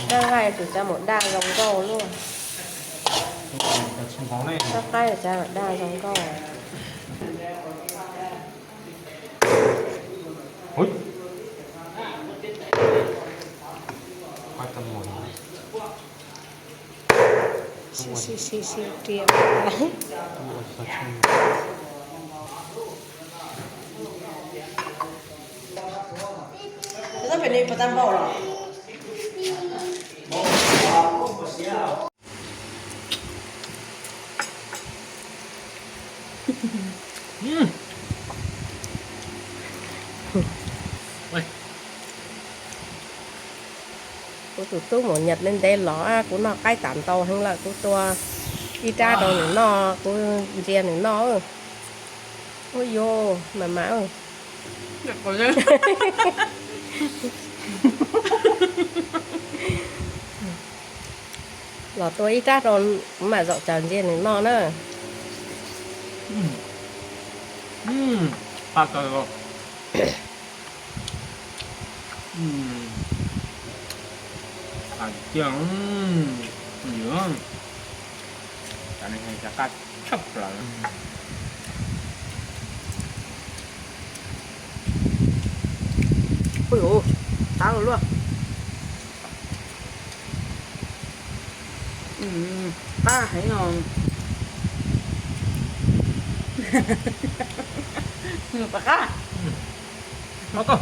Daj nqaij ces tsa mus daj zoo nkauj luaj. Daj nqaij tsa daj zoo nkauj. Kuv tus tub mus nyam ntev ntev los, kuv noj qaib tas ntau heev lawm, kuv tua ib rab rau nws noj, kuv ntsia nws noj. Ua yuav mas mas. Los tua ib rab rau, kuv mam zaum tsaws ntsia nws noj na. Qab kawg. Hais tiag, cov neeg cov qab tshaj plaws. Ui dồi, qab luaj. Qab heev os. Qab.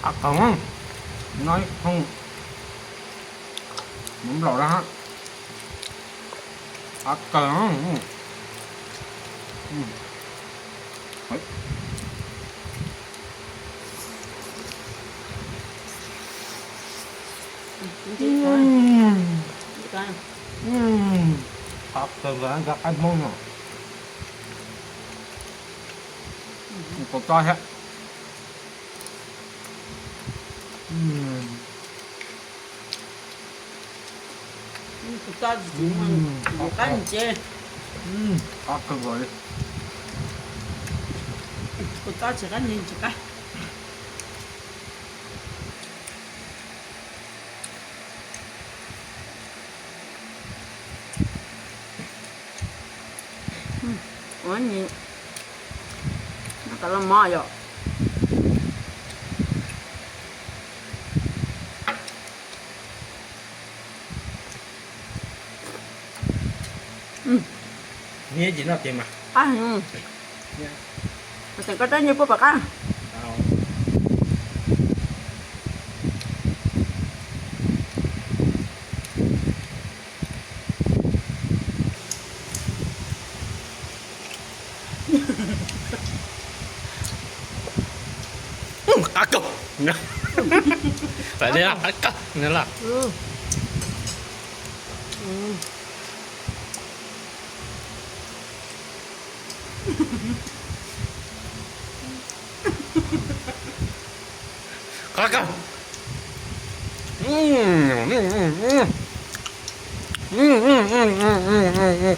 Qab kawg, no ib thooj nplaum na, qab kawg. Qab kawg nkaus cov qaib Hmoob no. Kuv tso thiab. Kuv tso tsis tsim, qab ntse. Qab kawg nkaus li. Kuv tso tsis qab ntse tsis qab. Ua ni, no tas los mov yom. Neb tsis noj ces mas qab heev. Koj rab nyuj puab puas qab? Qab kawg. Qab kawg. Qab kawg.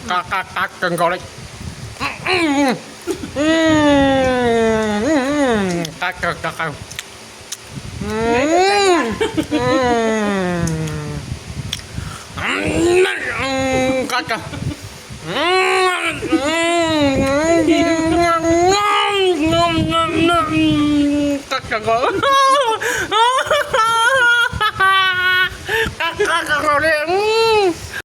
Qab, qab, qab kawg nkaus li. Qab kawg, qab kawg. Qab kawg. Qab kawg nkaus. Qab, qab kawg nkaus li.